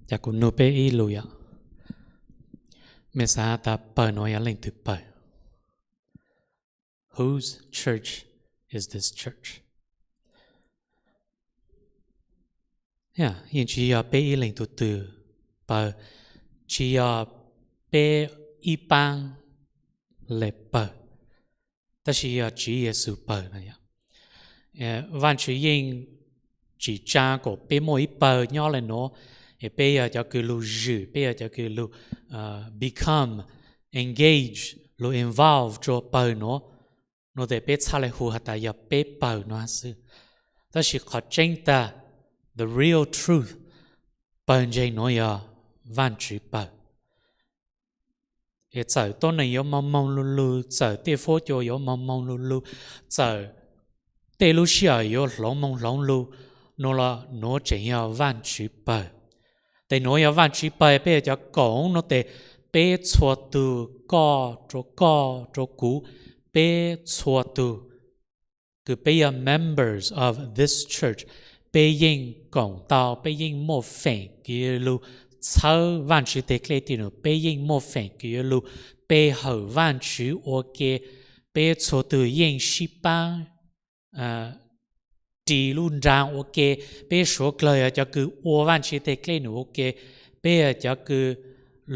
Ces kuv nug peb ib lus yom, mej xav tas pawg nuav yog leej twg pawg? Whose church is this church? Yeej tsis yog peb ib leeg tug twg pawg, tsis yog peb ib paab le pawg, tab sis yog Tswv Yexus pawg no. Vaajtswv yeej tsim tsaa kom peb muaj ib pawg nyob le nuav, es peb yog cov kws lug zwm, peb yog cov kws lug become, engage, lug involve rua pawg nuav, nuav tes peb txhaj le hu has tas yog peb pawg nuav xwb. Tab sis qhov tseeb tag, the real truth, pawg ntseeg nuav yog Vaajtswv pawg. Es txawm tuab neeg yuav moog moog lug lug, txawm tej fuab cua yuav moog moog lug lug, txawm tej lub sij hawm yuav hloov moog hloov lug, nuav los nuav tseem yog Vaajtswv pawg. Tes nuav yog Vaajtswv pawg, peb yog cov koom nuav tes peb txhua tug, koj rua koj rua kuv, peb txhua tug kws peb yog members of this church, peb yeej koom tau, peb yeej muaj feem kws yuav lug txhawb Vaajtswv teg dlej tim num, peb yeej muaj feem kws yuav lug pe hawm Vaajtswv ua ke. Peb txhua tug yeej sib paab ris lub nraag ua ke. Peb suav dlawg yog cov kws ua Vaajtswv teg dlej num ua ke. Peb yog cov kws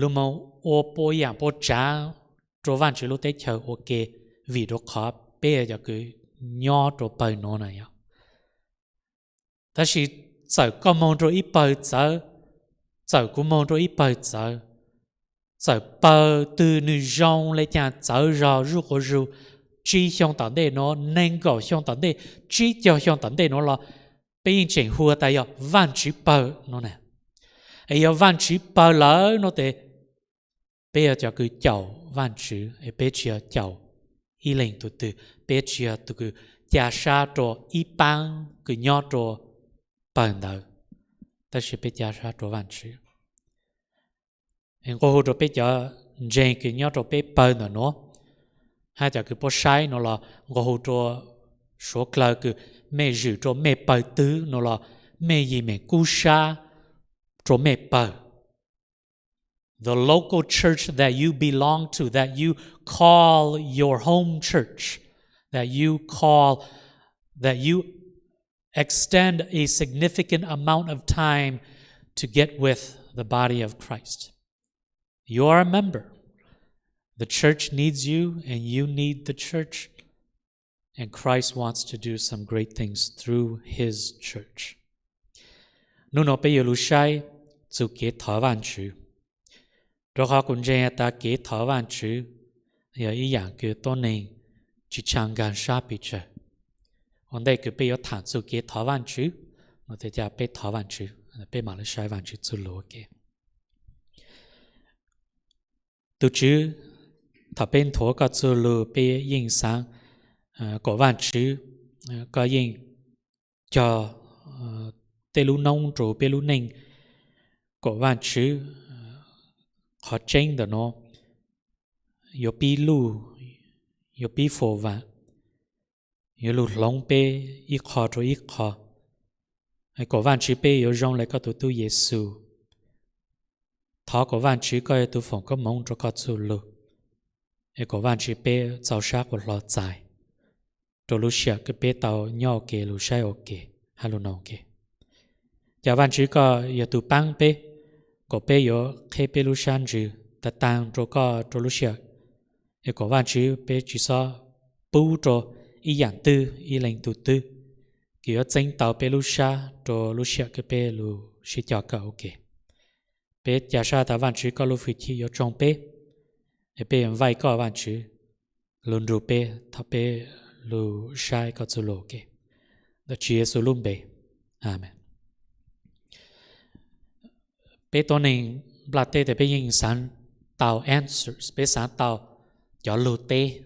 lug moog ua pua yaam pua tsaav rua Vaajtswv lub teb chaws ua ke, vim rua qhov peb yog cov kws nyob rua pawg nuav na yog. Tab sis txawm koj moog rua ib pawg txawv, txawm kuv moog rua ib pawg txawv, txawm pawg twg nwg zoo le caag txawv zog zuj quas zug, tsib xyoo tom ntej nuav, neeg nkaum xyoo tom ntej, tsib caug xyoo tom ntej nuav los peb yeej tseem hu tas yog Vaajtswv pawg no na. Es yog Vaajtswv pawg lawm no tes peb yog cov kws caum Vaajtswv, es peb tsis yog caum ib leeg tug twg, peb tsis yog tug kws ca sab rua ib paab kws nyob rua pawg ntawd, tab sis peb ca sab rua Vaajtswv. Nqua hu rua peb cov ntseeg kws nyob rua peb pawg ntawm nuav, hab cov kws puab saib nuav los nqua hu rua suav dlawg kws mej zwm rua mej pawg twg nuav los mej yim meem kub sab rua mej pawg. The local church that you belong to, that you call your home church, that you call, that you extend a significant amount of time to get with the body of Christ. You are a member. The church needs you, and you need the church. And Christ wants to do some great things through his church. Nub nua peb yuav lug saib txug kev thov Vaajtswv, rua qhov kuv ntseeg tas kev thov Vaajtswv yog ib yaam kws tuab neeg tsi tshua nkaag sab pes tsawg. Ua ntej kws peb yuav thaam txug kev thov Vaajtswv, nuav tes ca peb thov Vaajtswv, peb maam le saib Vaajtswv txuj lug ua ke. Tug Tswv, thaum peb nthuav koj txuj lug peb yeej xaav kom Vaajtswv, koj yeej cog tej lub noob rua peb lub neej, kom Vaajtswv qhov tseeb ntawm nuav yuav pib luj, yuav pib fo vaam, yuav lug hloov peb ib qho rua ib qho. Kom Vaajtswv peb yuav zoo le koj tug tub Yexus. Thov kom Vaajtswv koj yog tug foom koob moov rua koj txuj lug, es kom Vaajtswv peb txaus sab quas hlo txais rua lub sij hawm kws peb tau nyob ua ke lug saib ua ke hab lug noog ua ke. Ca Vaajtswv koj yog tug paab peb, kom peb yuav qheb peb lub sab ntsws taag taag rua koj rua lub sij hawm, es kom Vaajtswv peb tsi xob pub rua ib yaam twg ib leeg tug twg kws yuav txeeb tau peb lub sab rua lub sij hawm kws peb lug sib cog kawm ua ke. Peb ca sab tas Vaajtswv koj lub fwj chim yuav tsoog peb, es peb yuav nvaij koj Vaajtswv lug nrug peb thaum peb lug saib koj txuj lug ua ke. Ntawm Tswv Yexus lub npe, amees. Peb tuab neeg nplaj teb tes peb yeej xaav tau answers, peb xaav tau cov lug teb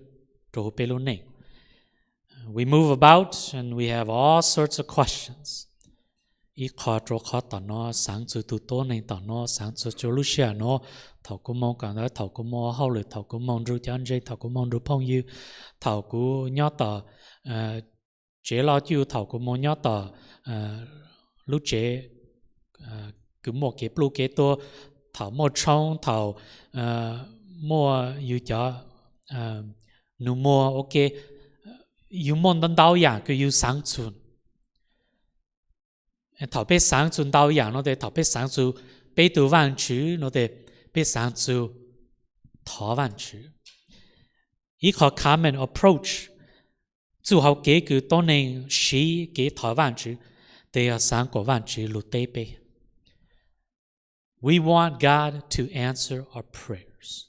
rua huv peb lub neej. We move about and we have all sorts of questions. Ib qho rua qhov tom nuav, xaav txug tug tuab neeg tom nuav, xaav txug rua lub sij hawm nuav, thaum kuv moog kawm ntawv, thaum kuv moog ua hauj lwm, thaum kuv moog nrug cov ntseeg, thaum kuv moog nrug phooj ywg, thaum kuv nyob tom tsev loj cuj, thaum kuv moog nyob tom lub tsev kws muaj kev pluj kev tuag, thaum muaj tshoob, thaum muaj yus cov nus muag ua ke, yus muaj ntau ntau yaam kws yus xaav txug. Thaum peb xaav txug ntau yaam nuav tes thaum peb xaav txug peb tug Vaajtswv nuav tes peb xaav txug thov Vaajtswv. Ib qho common approach txuj hauv kev kws tuab neeg siv kev thov Vaajtswv tes yog xaav kuas Vaajtswv lug teb peb. We want God to answer our prayers.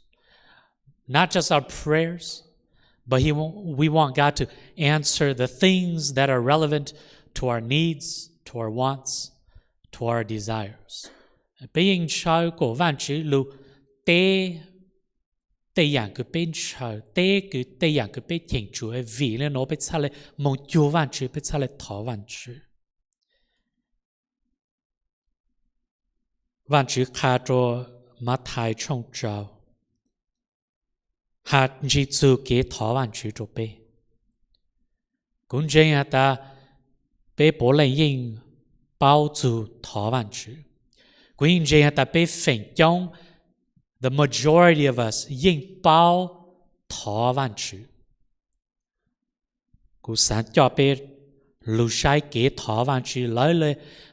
Not just our prayers, but he, we want God to answer the things that are relevant to our needs, to our wants, to our desires. Peb yeej ntshaw kom Vaajtswv lug teb tej yaam kws peb ntshaw, teb kws tej yaam kws peb cheem tsum, vim le nuav peb txhaj le moog cuag Vaajtswv, peb txhaj le thov Vaajtswv. Vaajtswv qha rua Mathais tshooj rau has ntsig txug kev thov Vaajtswv rua peb. Kuv ntseeg has tas peb puav leej yeej paub txug thov Vaajtswv. Kuv yeej ntseeg has tas peb feem coob, the majority of us, yeej paub thov Vaajtswv. Kuv xaav coj peb lug saib kev thov Vaajtswv lawv le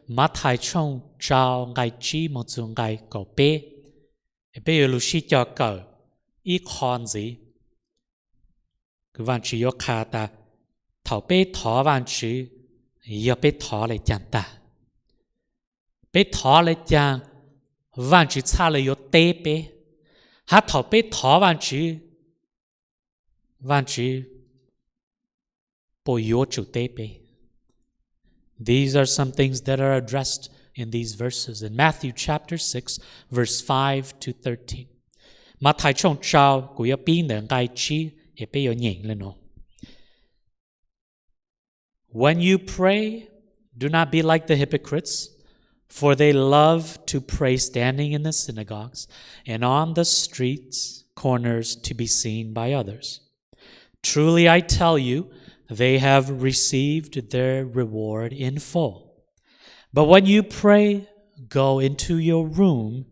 Mathais tshooj rau nqai tsib moog txug nqai kaum peb. Peb yuav lug sib cog kawm ib qho ntxiv kws Vaajtswv yuav qha tas thaum peb thov Vaajtswv yog peb thov le caag tag, peb thov le caag Vaajtswv txhaj le yuav teb peb, hab thaum peb thov Vaajtswv, Vaajtswv puas yuav tsum teb peb. These are some things that are addressed in these verses in Matthew chapter six, verse five to thirteen. Mathais tshooj rau, kuv yuav pib ntawm nqai tsib es peb yuav nyeem le nuav. When you pray, do not be like the hypocrites, for they love to pray standing in the synagogues and on the streets corners to be seen by others. Truly I tell you, they have received their reward in full. But when you pray, go into your room,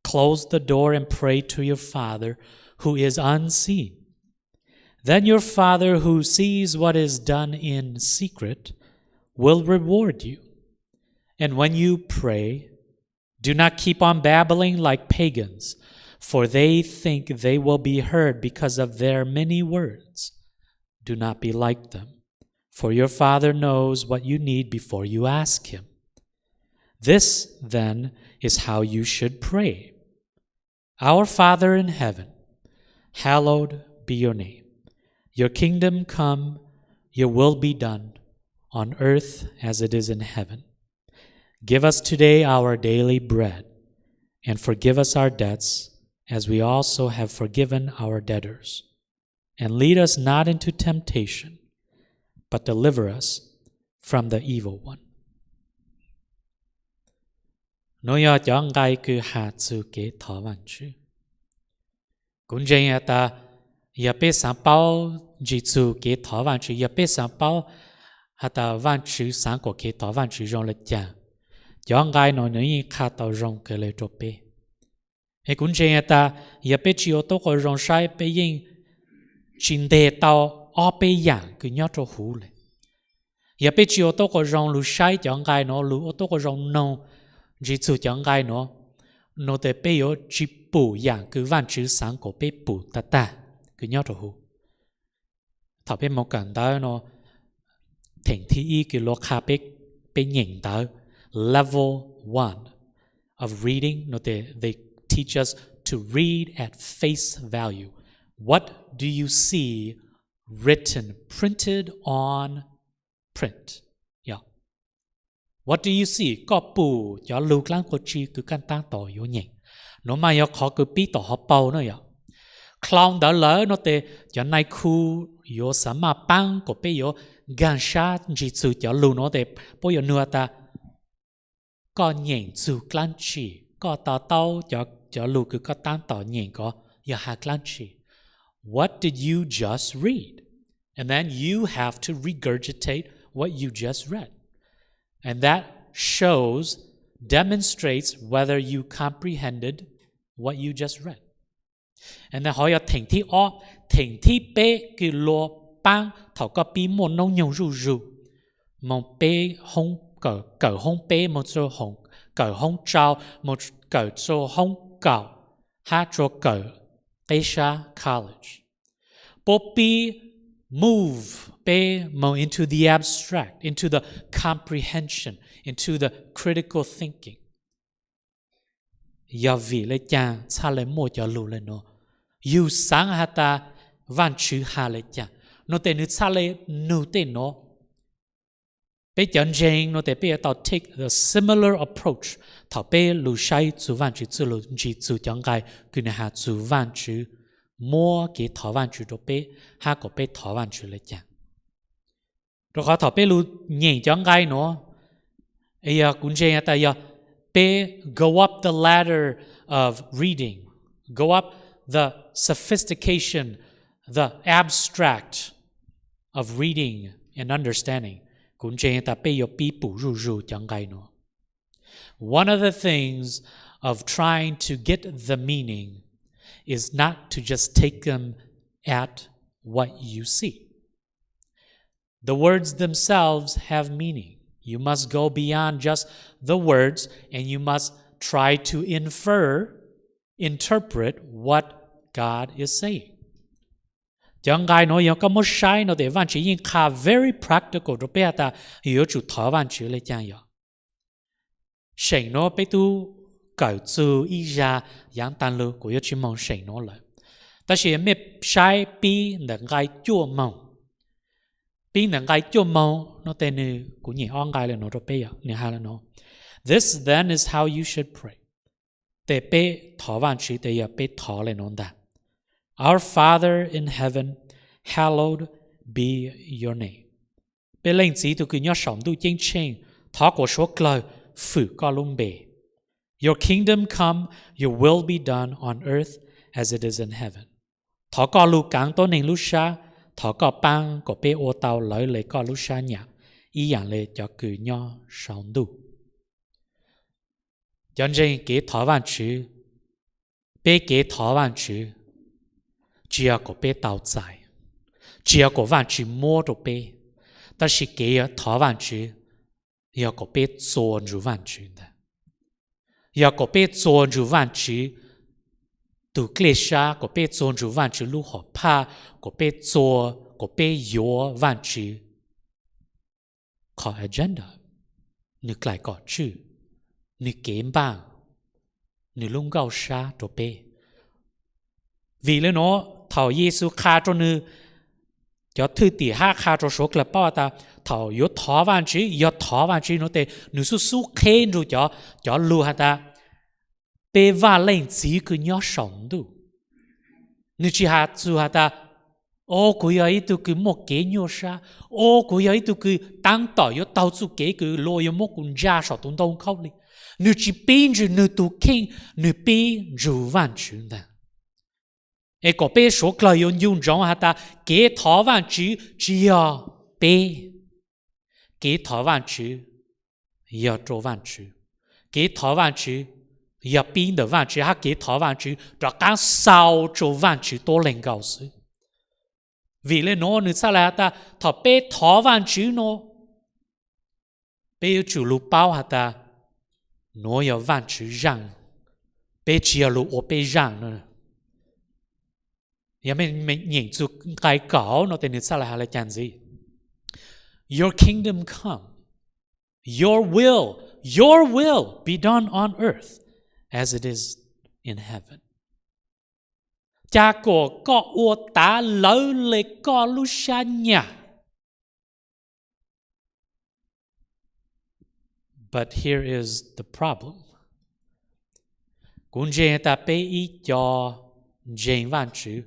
close the door and pray to your Father who is unseen. Then your Father who sees what is done in secret will reward you. And when you pray, do not keep on babbling like pagans, for they think they will be heard because of their many words. Do not be like them, for your Father knows what you need before you ask Him. This, then, is how you should pray. Our Father in heaven, hallowed be your name. Your kingdom come, your will be done, on earth as it is in heaven. Give us today our daily bread, and forgive us our debts, as we also have forgiven our debtors. And lead us not into temptation, but deliver us from the evil one. Nuav yog cov nqai kws has txug kev thov Vaajtswv. Kuv ntseeg has tas yog peb xaav paub ntsig txug kev thov Vaajtswv, yog peb xaav paub has tas Vaajtswv xaav kuas kev thov Vaajtswv zoo le caag, cov nqai no nws yeej qha tau zoo kawg le rua peb. Es kuv ntseeg has tas yog peb tsi ua tuab quas zoo saib, peb yeej tsi nteg tau ob peb yaam kws nyob rua huv le. Yog peb tsi ua tuab quas zoo lug saib cov nqai no, lug ua tuab quas zoo noog ntsig txug cov nqai no, no tes peb yuav tsi pum yaam kws Vaajtswv xaav kuas peb pum tag tag kws nyob rua huv. Thaum peb moog kawm ntawv no, theem thib ib kws luag qha peb, peb nyeem ntawv, level one of reading, no tes they teach us to read at face value. What do you see written, printed on print? Yog, what do you see? Koj pum cov lug dlaab dlaab tsi kws koj taab tom yuav nyeem? Nuav mas yog qhov kws pib tom hauv paug na yog. Klau ntawd lawm no tes cov nai khu yuav xav maj paab kuas peb yuav nkaag sab ntsig txug cov lug no tes puab yuav nug tas koj nyeem txug dlaab tsi, koj to taub cov lug kws koj taab tom nyeem ko yog has dlaab tsi. What did you just read? And then you have to regurgitate what you just read. And that shows demonstrates whether you comprehended what you just read. Ntawd ho yog theem thib ob. Theem thib peb kws luag paab thaum koj pib muaj noob nyoog zuj zug, moog peb, kawm hoob peb moog rua kawm hoob rau, moog kawm rua hoob kaum, hab rua kawm qeb sab college. Puab pib move peb moog into the abstract, into the comprehension, into the critical thinking. Yog vim le caag txhaj le muaj cov lug le nuav? Yug xaav has tas Vaajtswv has le caag, nuav tes nwg txhaj le nug tej nuav. Peb cov ntseeg nuav tes peb yuav tau take a similar approach thaum peb lug saib txug Vaajtswv txuj lug, ntsis txug cov nqai kws nwg has txug Vaajtswv, muab kev thov Vaajtswv rua peb, hab kuas peb thov Vaajtswv le caag. Rua qhov thaum peb lug nyeem cov nqai nuav, yog kuv ntseeg has tas yog peb go up the ladder of reading, go up the sophistication, the abstract of reading and understanding, kuv ntseeg tas peb yuav pib pum zuj zug cov nqai nuav. One of the things of trying to get the meaning is not to just take them at what you see. The words themselves have meaning. You must go beyond just the words and you must try to infer, interpret what God is saying. Cov nqai nuav yog koj muab saib nuav tes Vaajtswv yeej qha very practical rua peb has tas yuav tsum thov Vaajtswv le caag yog. Seem nuav peb tub kawm txug ib zag yaav taag lug, kuv yuav tsi moog seem nuav lawm. Tab sis mej saib pib ntawm nqai cuaj moog, pib ntawm nqai cuaj moog nuav tes nwg, kuv nyem ob nqai le nuav rua peb, nwg has le nuav: This then is how you should pray. Tes peb thov Vaajtswv tes yog peb thov le nuav ntag: Our Father in heaven, hallowed be your name. Peb Leej Txiv tug kws nyob saum ntuj ceeb tsheej, thov kuas suav dlawg fwm koj lub npe. Your kingdom come, your will be done on earth as it is in heaven. Thov koj lug kaav tuab neeg lub sab, thov koj paab kuas peb ua tau lawv le koj lub sab nyam, ib yaam le cov kws nyob saum ntuj. Cov ntseeg, kev thov Vaajtswv, peb kev thov Vaajtswv tsi yog kuas peb tau txais, tsi yog kuas Vaajtswv muab rua peb, tab sis kev thov Vaajtswv yog kuas peb txuas ntsug Vaajtswv ntag. Yog kuas peb txuas ntsug Vaajtswv tug dlej sab, kuas peb txuas ntsug Vaajtswv lub hom phaj, kuas peb txuas, kuas peb yuav Vaajtswv qhov agenda, nwg dlaim kom tswj, nwg kev npaaj, nwg lub nkauj sab rua peb. Vim le nuav thaum Yexus qha rua nwg cov thwj tim hab qha rua suav dlawg paub has tas thaum yuav thov Vaajtswv, yog thov Vaajtswv nuav tes nwg xub xub qheb nrug cov, cov lug has tas peb Vaaj Leej Txiv kws nyob saum ntuj. Nwg tsi has txug has tas, o, kuv yog ib tug kws muaj kev nyuaj sab, o, kuv yog ib tug kws taab tom yuav taug txuj kev kws luag yuav muab kuv ntsa saum tus ntoo khaub lig. Nwg tsi pib ntsug nwg tug kheej, nwg pib ntsug Vaajtswv ntag. Es kom peb suav dlawg yuav ncu ntsoov has tas kev thov Vaajtswv tsi yog peb. Kev thov Vaajtswv yog rua Vaajtswv. Kev thov Vaajtswv yog pib ntawm Vaajtswv, hab kev thov Vaajtswv rov qaab xau rua Vaajtswv tuab leeg nkaus xwb. Vim le nuav nwg txhaj le has tas thaum peb thov Vaajtswv nuav, peb yuav tsum lug paub has tas nuav yog Vaajtswv zaaj, peb tsi yog lug ua peb zaaj. Yog mej nyeem txug nqai kaum nuav tes nwg txhaj le has le caag ntxiv: Your kingdom come, your will, your will be done on earth as it is in heaven. Ca kuas koj ua tav lawv le koj lub sab nyam. But here is the problem. Kuv ntseeg tas peb ib co ntseeg Vaajtswv,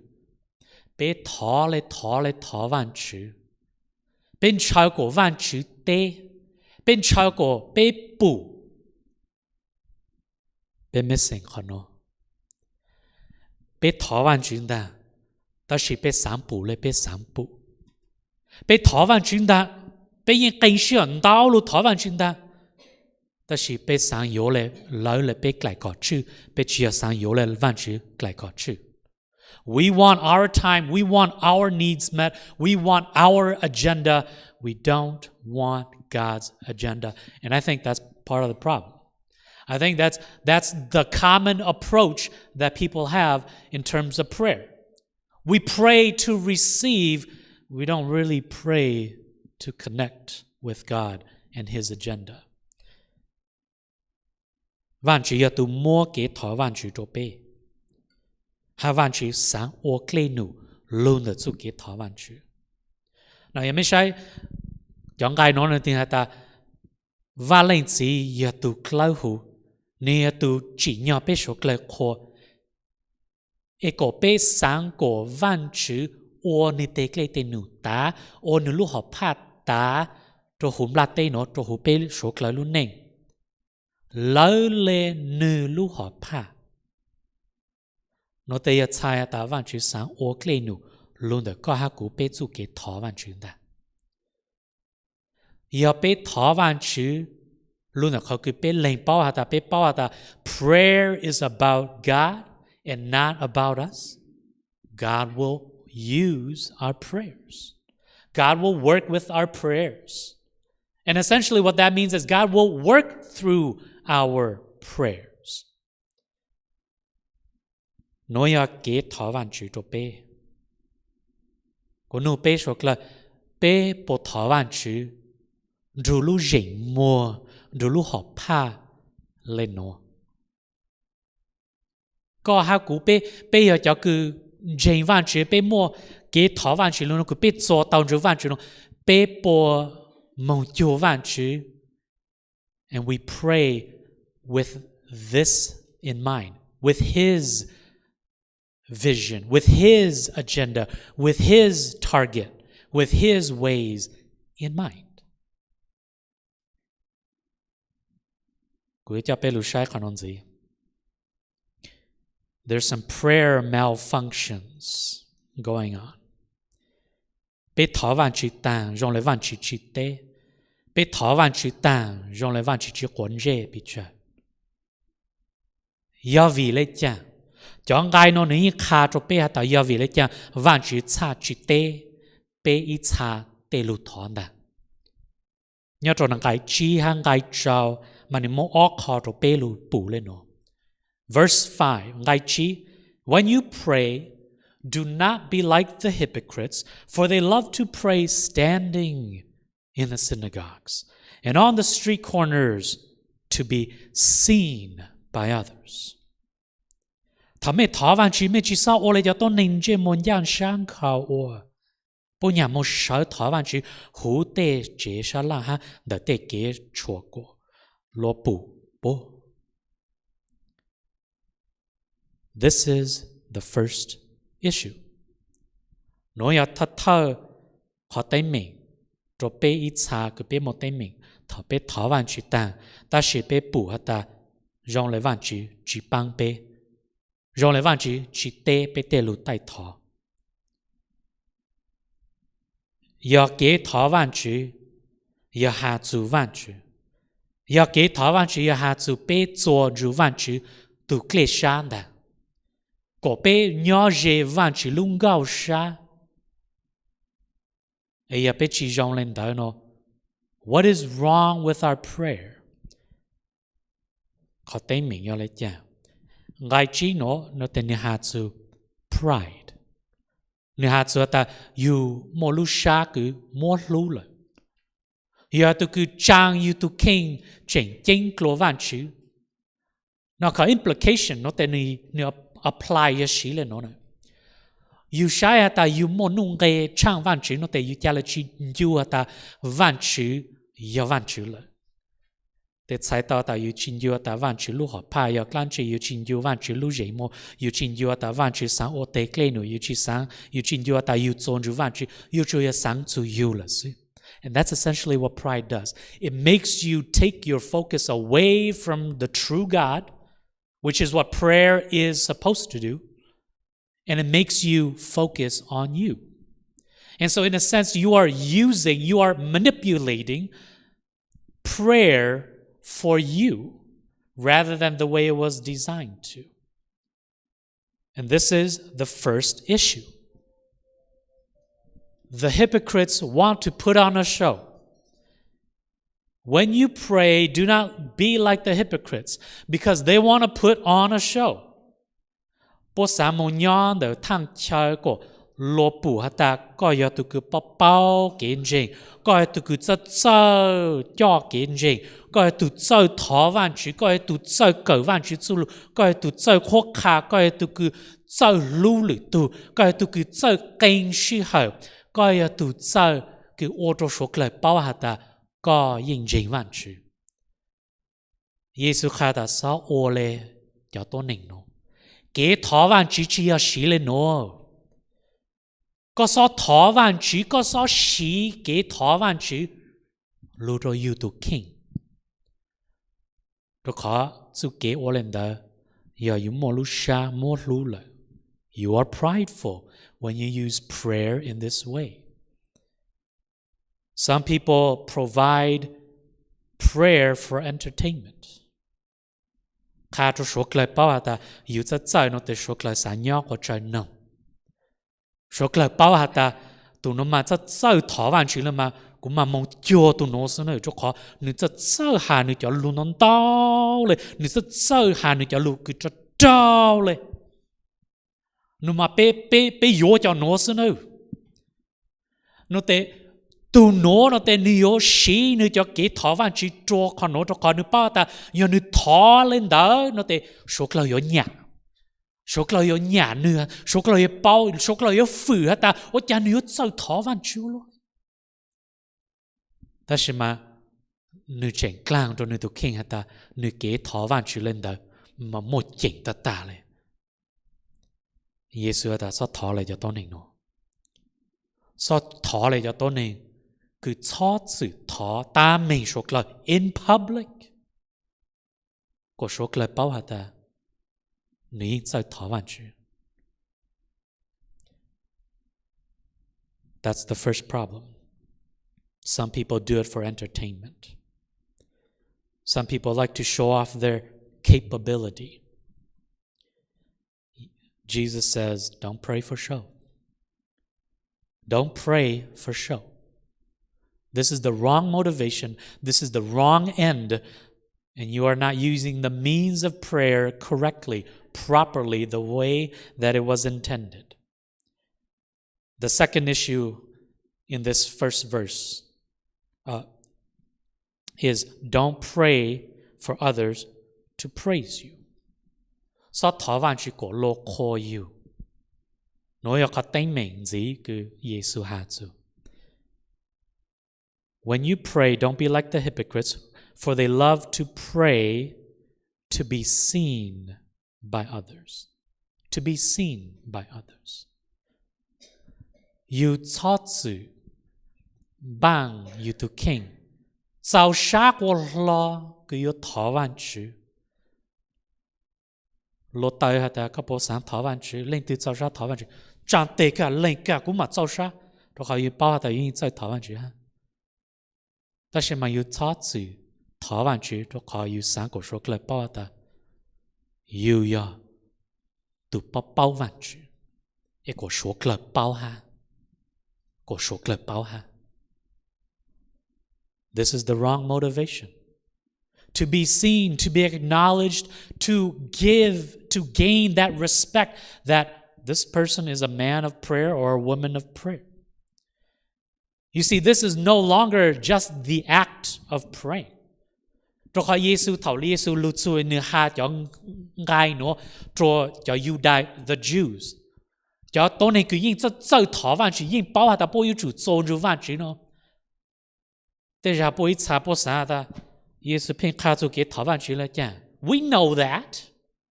peb thov le thov le thov Vaajtswv, peb ntshaw kuas Vaajtswv teb, peb ntshaw kuas peb pum. Peb mej xeem qhov nuav, peb thov Vaajtswv ntag, tab sis peb xaav pum le peb xaav pum. Peb thov Vaajtswv ntag, peb yeej qee sij hawm ntau lug thov Vaajtswv ntag, Tab sis peb xaav yuav le lawv le peb dlaim kom tswj, peb tsi yog xaav yuav le Vaajtswv dlaim kom tswj. We want our time, we want our needs met, we want our agenda, we don't want God's agenda. And I think that's part of the problem. I think that's, that's the common approach that people have in terms of prayer. We pray to receive, we don't really pray to connect with God and His agenda. Vaajtswv yog tus muab kev thov Vaajtswv rua peb, hab Vaajtswv xaav ua dlej num lug ntawm txuj kev thov Vaajtswv. No yog mej saib cov nqai nuav nwg has tas Vaaj Leej Txiv yog tug dlawb huv, nwg yog tug tsim nyog peb suav dlawg qhua, es kom peb xaav kom Vaajtswv ua nwg teg dlej teg num tav, ua nwg lub hom phaj tav rua huv nplaj teb nuav, rua huv peb suav dlawg lub neej, lawv le nwg lub hom phaj. Nuav tes yog txhais tas Vaajtswv xaav ua dlej num lug ntawm koj hab kuv peb txuj kev thov Vaajtswv ntag. Yog peb thov Vaajtswv lug ntawm qhov kws peb leeg paub has tas, peb paub has tas prayer is about God and not about us, God will use our prayers. God will work with our prayers. And essentially what that means is God will work through our prayers. Nuav yog kev thov Vaajtswv rua peb. Kuv nug peb suav dlawg, peb puas thov Vaajtswv nrug lub zeem muag, nrug lub hom phaj le nuav? Koj hab kuv peb, peb yog cov kws ntseeg Vaajtswv, peb muaj kev thov Vaajtswv lug nuav kws peb txua tau ntsug Vaajtswv nuav, peb puas moog cuag Vaajtswv? And we pray with this in mind, with His vision, with His agenda, with His target, with His ways in mind. Kuv yuav coj peb lug saib qhov nuav ntxiv. There's some prayer malfunctions going on. Peb thov Vaajtswv taag zoo le Vaajtswv tsi teb. Peb thov Vaajtswv taag zoo le Vaajtswv tsi quav ntsej pes tsawg. Yog vim le caag? Cov nqai nuav nwg yeej qha rua peb has tas yog vim le caag Vaajtswv txhaj tsi teb peb ib txha tej lug thov ntag. Nyob rua nqai tsib hab nqai rau mas nwg muab ob qho rua peb lug pum le nuav. Verse five, nqai tsib, When you pray, do not be like the hypocrites, for they love to pray standing in the synagogues and on the street corners to be seen by others. Thaum mej thov Vaajtswv, mej tsi xob ua le cov tuab neeg ntsej muag ncaaj sab nkhaus ua, puab nyam moog sawv thov Vaajtswv huv tej tsev sab laj hab ntawm tej kev tshuam kuam, luag pum puab. This is the first issue. Nuav yog thawj thawj qhov teeb meem rua peb ib txha kws peb muaj teeb meem thaum peb thov Vaajtswv taag, tab sis peb pum has tas zoo le Vaajtswv tsi paab peb, zoo le Vaajtswv tsi teb peb tej lug taij thov. Yog kev thov Vaajtswv yog has txug Vaajtswv, yog kev thov Vaajtswv yog has txug peb txua ntsug Vaajtswv tug dlej sab ntag, kom peb nyob ze Vaajtswv lub nkauj sab. Es yog peb tsi zoo le ntawd no, what is wrong with our prayer? Qhov teeb meem yog le caag? Nqai tsib nuav, nuav tes nwg has txug pride. Nwg has txug tas yug muaj lub sab kws muab hlub lawm, yog tug kws tsaa yug tug kheej tseem ceeb dlua Vaajtswv. No qhov implication nuav tes nwg apply yog siv le nuav na. Yug saib has tas yug muaj nuj nqe tshaaj Vaajtswv no tes yug ca le tsi ncu has tas Vaajtswv yog Vaajtswv lawm. Tes txhais tau tas yug tsi ncu tas Vaajtswv lub hom phaj yog dlaab tsi, yug tsi ncu Vaajtswv lub zeem muag, yug tsi ncu tas Vaajtswv xaav ua teg dlej num, yug tsi xaav, yug tsi ncu tas yug txua ntsug Vaajtswv, yug tsuas yog xaav txug yug lawm xwb. And that's essentially what pride does. It makes you take your focus away from the true God, which is what prayer is supposed to do, and it makes you focus on you. And so, in a sense, you are using, you are manipulating prayer for you rather than the way it was designed to. And this is the first issue. The hypocrites want to put on a show. When you pray, do not be like the hypocrites, because they want to put on a show. Puab xaav moog nyob ntawm thaaj chaw kuas luas pum has tas koj yog tug kws paub paub kev ntseeg, koj yog tug kws txawj txawj coj kev ntseeg, koj yog tug txawj thov Vaajtswv, koj yog tug txawj kawm Vaajtswv txuj lug, koj yog tug txawj qhuab qha, koj yog tug kws txawj hlub lwm tug, koj yog tug kws txawj qee sij hawm, koj yog tug txawj kws ua rua suav dlawg paub has tas koj yeej ntseeg Vaajtswv. Yexus qha tas xob ua le cov tuab neeg nuav. Kev thov Vaajtswv tsi yog siv le nuav. Koj xob thov Vaajtswv, koj xob siv kev thov Vaajtswv lug rua yug tug kheej. Rua qhov txuj kev ua le ntawd yog yug muaj lub sab muab hlub lawm. You are prideful when you use prayer in this way. Some people provide prayer for entertainment. Qha rua suav dlawg paub has tas yug txawj txawj nuav tes suav dlawg xav nyob quas tsawg noog. Suav dlawg paub has tas tug nuav mas txawj txawj thov Vaajtswv le mas kuv mas moog cuag tug nuav xwb na, rua qhov nwg txawj txawj has nwg cov lug ntau ntau le, nwg txawj txawj has nwg cov lug kws rau rau le. Nwg mas peb, peb yuav cov nuav xwb na. Nuav tes tug nuav nuav tes nwg yuav siv nwg cov kev thov Vaajtswv rua qhov nuav rua qhov nwg paub tas yog nwg thov le ntawd nuav tes suav dlawg yuav nyam, suav dlawg yuav nyam nwg, suav dlawg yuav paub, suav dlawg yuav fwm has tas ua cas nwg yuav txawj thov Vaajtswv ua luaj. Tab sis mas nwg tseem dlaag rua nwg tug kheej has tas nwg kev thov Vaajtswv le ntawd mas muaj ceem tag tag le. Yexus tas xob thov le cov tuab neeg nuav. Xob thov le cov tuab neeg kws txhob txwm thov tab meeg suav dlawg in public, kuas suav dlawg paub has tas nwg yeej txawj thov Vaajtswv. That's the first problem. Some people do it for entertainment. Some people like to show off their capability. Jesus says, don't pray for show. Don't pray for show. This is the wrong motivation. This is the wrong end. And you are not using the means of prayer correctly, properly, the way that it was intended. The second issue in this first verse, uh, is don't pray for others to praise you. Xob thov Vaajtswv kuas luas qhuas yug. Nuav yog qhov teeb meem ntxiv kws Yexus has txug. When you pray, don't be like the hypocrites, for they love to pray to be seen by others. To be seen by others. Yug txhob txwm npaaj yug tug kheej txaus sab quas hlo kws yuav thov Vaajtswv. Luas taw has tas koj puas xaav thov Vaajtswv, leej twg txaus sab thov Vaajtswv? Tsaa tes kag, leeg kag, kuv mam txaus sab, rua qhov yug paub has tas yug yeej txawj thov Vaajtswv hab. Tab sis mas yug txhob txwm thov Vaajtswv rua qhov yug xaav kuas suav dlawg paub has tas yug yog tug paub paub Vaajtswv, es kuas suav dlawg paub hab, kuas suav dlawg paub hab. This is the wrong motivation. To be seen, to be acknowledged, to give, to gain that respect that this person is a man of prayer or a woman of prayer. You see, this is no longer just the act of praying. Rua qhov Yexus, thaum Yexus lug txug nwg has cov nqai nuav rua cov Yudais, the Jews, cov tuab neeg kws yeej txawj txawj thov Vaajtswv, yeej paub has tas puab yuav tsum txuas ntsug Vaajtswv no. Tej zag puab ib txha puab xaav tas Yexus pheej qha txug kev thov Vaajtswv le caag. We know that.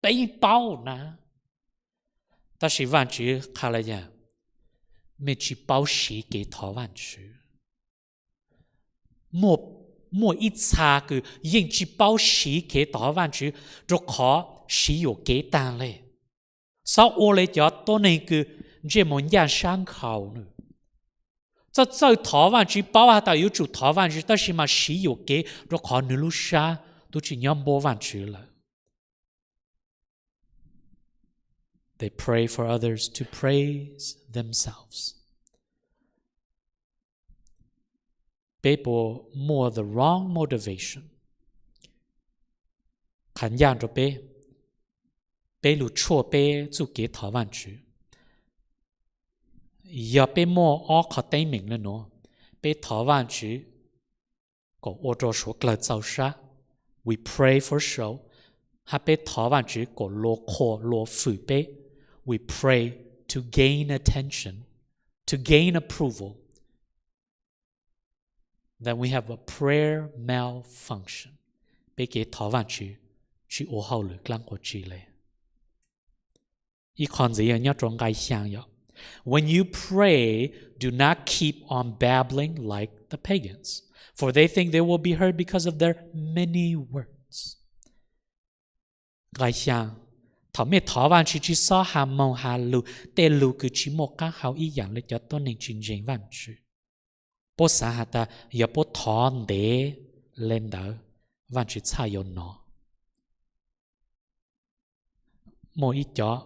Peb yeej paub na. Tab sis Vaajtswv qha le caag? Mej tsi paub siv kev thov Vaajtswv. Muaj ib txha kws yeej tsi paub siv kev thov Vaajtswv rua qhov siv yuam kev taag le. Xob ua le cov tuab neeg kws ntsej muag ncaaj sab nkhaus. Txawj txawj thov Vaajtswv, paub has tas yuav tsum thov Vaajtswv tab sis mas siv yuam kev rua qhov nwg lub sab twb tsis nyob npuab Vajtswv lawm. They pray for others to praise themselves. Peb puas muaj the wrong motivation? Qhov ncaj rau peb, peb lug tshuaj peb txuj kev thov Vajtswv. Yog peb muaj ob qhov teeb meem le nuav, peb thov Vajtswv kom ua rau suav dlawg txaus sab, we pray for show, hab peb thov Vajtswv kom luag qhuas luag fwm peb, we pray to gain attention, to gain approval, then we have a prayer malfunction. Peb kev thov Vajtswv tsis ua hauj lwm dlaab quas tsi le. Ib qho ntxiv yog nyob rau nqai xyaa yom, When you pray, do not keep on babbling like the pagans, for they think they will be heard because of their many words. Nqai xyaa, thaum mej thov Vajtswv tsis xob has moog has lug tej lug kws tsis muaj qaab hau ib yaam le cov tuab neeg tsis ntseeg Vajtswv. Puab xaav has tas yog puab thov ntev le ntawd, Vajtswv txhaj yuav nov. Muaj ib cov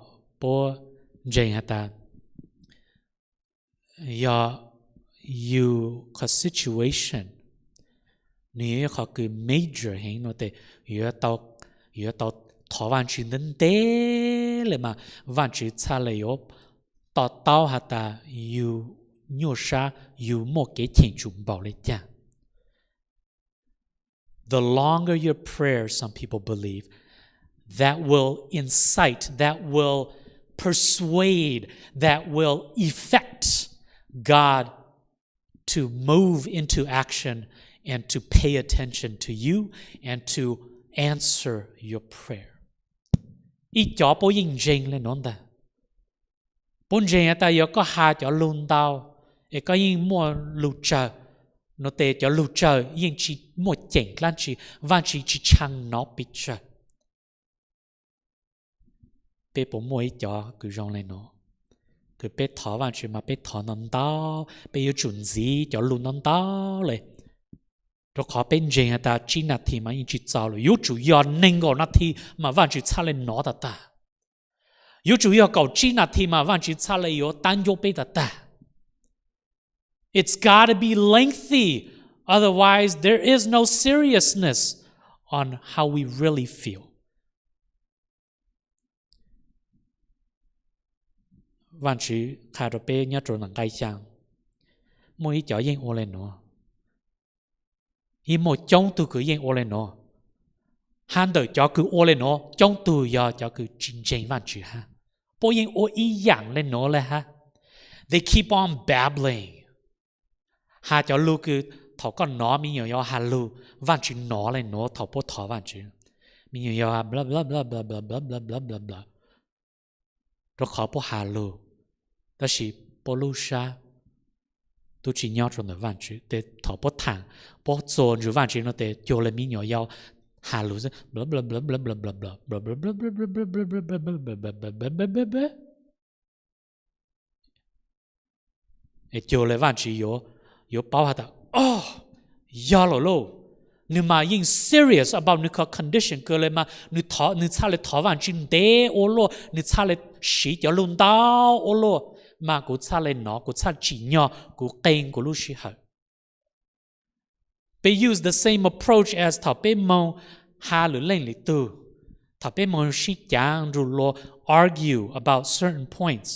puab ntseeg has tas yog yus qhov situation nws yog ib qhov kws major heev no tes yuav tau thov Vajtswv ntev ntev le mas Vajtswv txhaj le yuav to taub has tas yus nyuaj sab, yus muaj kev cheem tsum npaum le caag. The longer your prayer, some people believe, that will incite, that will persuade, that will effect God to move into action and to pay attention to you and to answer your prayer. Ib cov puab yeej ntseeg le nuav ntag. Puab ntseeg has tas yog koj has cov lug ntau es koj yeej muaj lug tsawg, no tes cov lug tsawg yeej tsis muaj ceem dlaab tsi, Vajtswv tsis tshee nov pes tsawg. Peb puas muaj ib cov kws zoo le nuav, kws peb thov Vajtswv mas peb thov ntau ntau, peb yuav tsum ntxiv cov lug ntau ntau le, rau qhov peb ntseeg has tas tsib nas this mas yeej tsis txaus lawm, yuav tsum yog nees nkaum nas this mas Vajtswv txhaj le nov tag tag. Yuav tsum yog kaum tsib nas this mas Vajtswv txhaj le yuav tab ncuab peb tag tag. It's got to be lengthy, otherwise there is no seriousness on how we really feel. Vajtswv qha rau peb nyob rau nqai xyaa, muaj ib cov yeej ua le nuav, yeej muaj coob tug kws yeej ua le nuav, hab ntawm cov kws ua le nuav coob tug yog cov kws tsis ntseeg Vajtswv hab, puab yeej ua ib yaam le nuav le hab. They keep on babbling. Has cov lug kws thaum koj nov me nyuam yaus has lug, Vajtswv nov le nuav thaum puab thov Vajtswv. Me nyuam yaus has rau qhov puab has lug, tab sis puab lub sab tub tsis nyob rau ntawm Vajtswv. Tes thaum puab thaam, puab txuas ntsug Vajtswv no tes cuag le me nyuam yaus has lug xwb. Es cuag le Vajtswv yuav paub has tas, o, yog lawm lauj. Nwg mas yeej serious about nwg qhov condition kawg le mas, nwg txhaj le thov Vajtswv ntev ua luaj, nwg txhaj le siv cov lug ntau ua luaj, mas kuv txhaj le nov, kuv txhaj tsim nyog kuv qee kuv lub sij hawm. Peb use the same approach as thaum peb moog has lwm leej lwm tug, thaum peb moog sib caav nrug luag argue about certain points,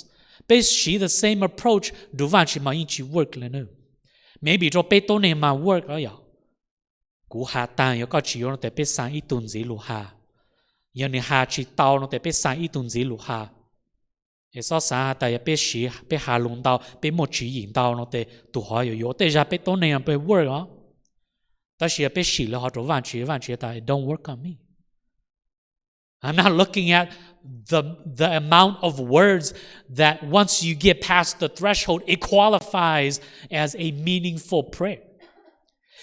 peb siv the same approach nrug Vajtswv mas yeej tsis work le na. Maybe rau peb tuab neeg mas work os yom. Kuv has taag, yog koj tsis yuav no tes peb xaa ib tug ntxiv lug has. Yog nwg has tsis tau no tes peb xaa ib tug ntxiv lug has. Es xob xaav has tas yog peb siv, peb has lug ntau, peb muaj tswv yim ntau no tes tug hov yuav yuav. Tej zag peb tuab neeg peb work os. Tab sis yog peb sim lawv hov rau Vajtswv, Vajtswv tas it don't work on me. I'm not looking at the, the amount of words that once you get past the threshold, it qualifies as a meaningful prayer.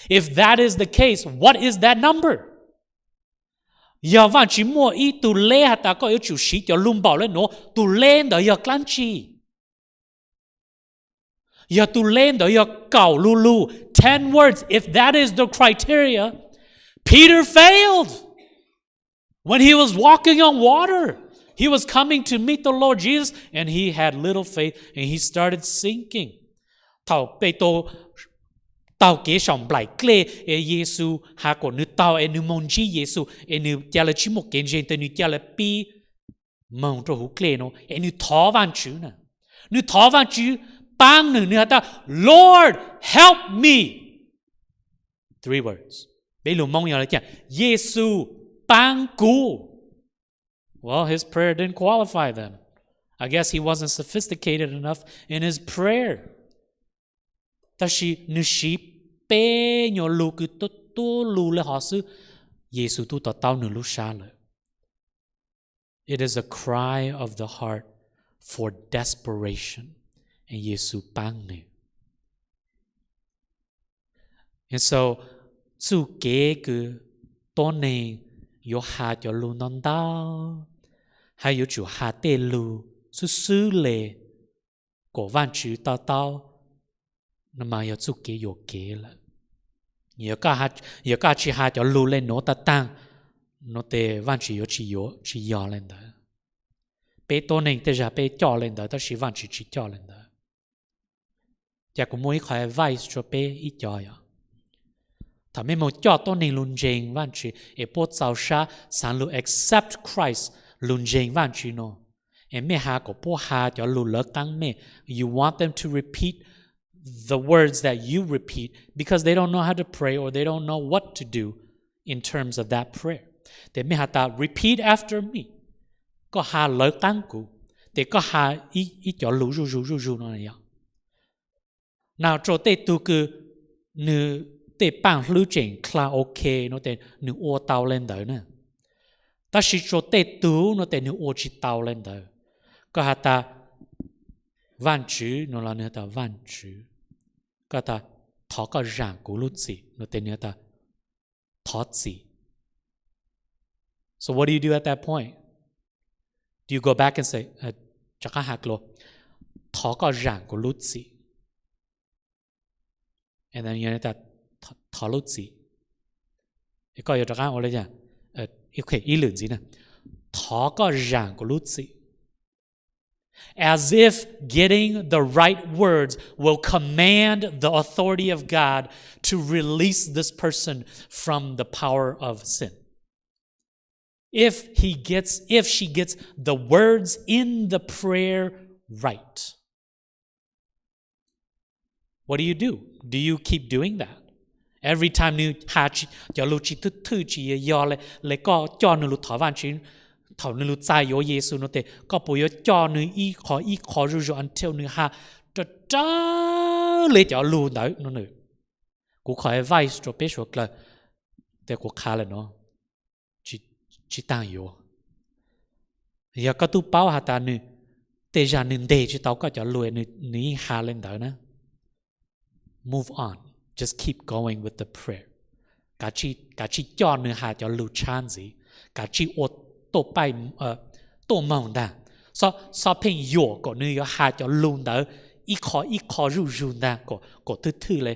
If that is the case, what is that number? Yog Vajtswv muaj ib tug leb has tas koj yuav tsum siv cov lug npaum le nuav, tug leb ntawd yog dlaab tsi? Yog tug leb ntawd yog kaum lug lug, ten words, if that is the criteria, Peter failed when he was walking on water. He was coming to meet the Lord Jesus, and he had little faith, and he started sinking. Thaum Petus taug kev saum nplaim dlej es Yexus has kom nws taug es nws moog ntsib Yexus es nws ca le tsis muaj kev ntseeg, tes nws ca le pib moog rua huv dlej nuav es nws thov Vaajtswv na. Nws thov Vaajtswv paab nws, nws has tas, Lord, help me. Three words. Peb lug Moob yog le caag? Yexus, paab kuv. Well, his prayer didn't qualify then. I guess he wasn't sophisticated enough in his prayer. Tab sis nws siv peb nyuas lug kws tuab tuab lug le hov xwb, Yexus tub to taub nws lub sab lawm. It is a cry of the heart for desperation. Yexus paab nws. And so, txuj kev kws tuab neeg yuav has cov lug ntau ntau, hab yuav tsum has tej lug xwb xwb le kom Vaajtswv to taub, mas yog txuj kev yuam kev lawm. Yog koj tsis has cov lug le nuav taag taag, nuav tes Vaajtswv yuav tsis, tsis yog le ntawd. Peb tuab neeg tej zag peb coj le ntawd tab sis Vaajtswv tsis coj le ntawd. Cas kuv muaj ib qho advice rua peb ib co yom. Thaum mej moog coj tuab neeg lug ntseeg Vaajtswv es puab txaus sab xaav lug accept Christ, lug ntseeg Vaajtswv nuav, es mej has kom puab has cov lug lawv qaab mej, you want them to repeat the words that you repeat because they don't know how to pray or they don't know what to do in terms of that prayer. Tes mej has tas repeat after me, koj has lawv qaab kuv, tes koj has ib cov lug zuj zug zuj zug nuav yog. Na rua tej tug kws nwg tej paaj hlwb tseem clear ok nuav tes nwg ua tau le ntawd na. Tab sis rua tej tug nuav tes nwg ua tsis tau le ntawd. Koj has tas Vaajtswv nuav los nwg has tas Vaajtswv. Koj has tas thov koj zaam kuv lub txim nuav tes nwg has tas thov txim. So what do you do at that point? Do you go back and say, rov qaab has dlua, thov koj zaam kuv lub txim? Thov lub txim. Koj yuav rov qaab ua le caag? Ib lwm ntxiv, thov koj zaam kuv lub txim. As if getting the right words will command the authority of God to release this person from the power of sin. If he gets, if she gets the words in the prayer right, what do you do? Do you keep doing that? Every time nws has cov lug tsis thwj thwj tsis yog yog le, le koj coj nws lug thov Vaajtswv, thaum nws lug txais yuav Yexus nuav tes koj puas yuav coj nws ib qho ib qho zuj zug until nws has raws raws le cov lug ntawd no? Kuv qhov advice rua peb suav dlawg, tes kuv qha le nuav, tsis taag yuav. Yog koj tub paub has tas nws, tej zag nws nteg tsis tau koj cov lug, nws yeej has le ntawd na, move on, just keep going with the prayer. Kav tsij coj nws has cov lug tshab ntxiv, kav tsij ua tuaj moog ntag. Xob pheej yuam kom nws yuav has cov lug ntawd ib qho ib qho zuj zug ntag kom thwj thwj le,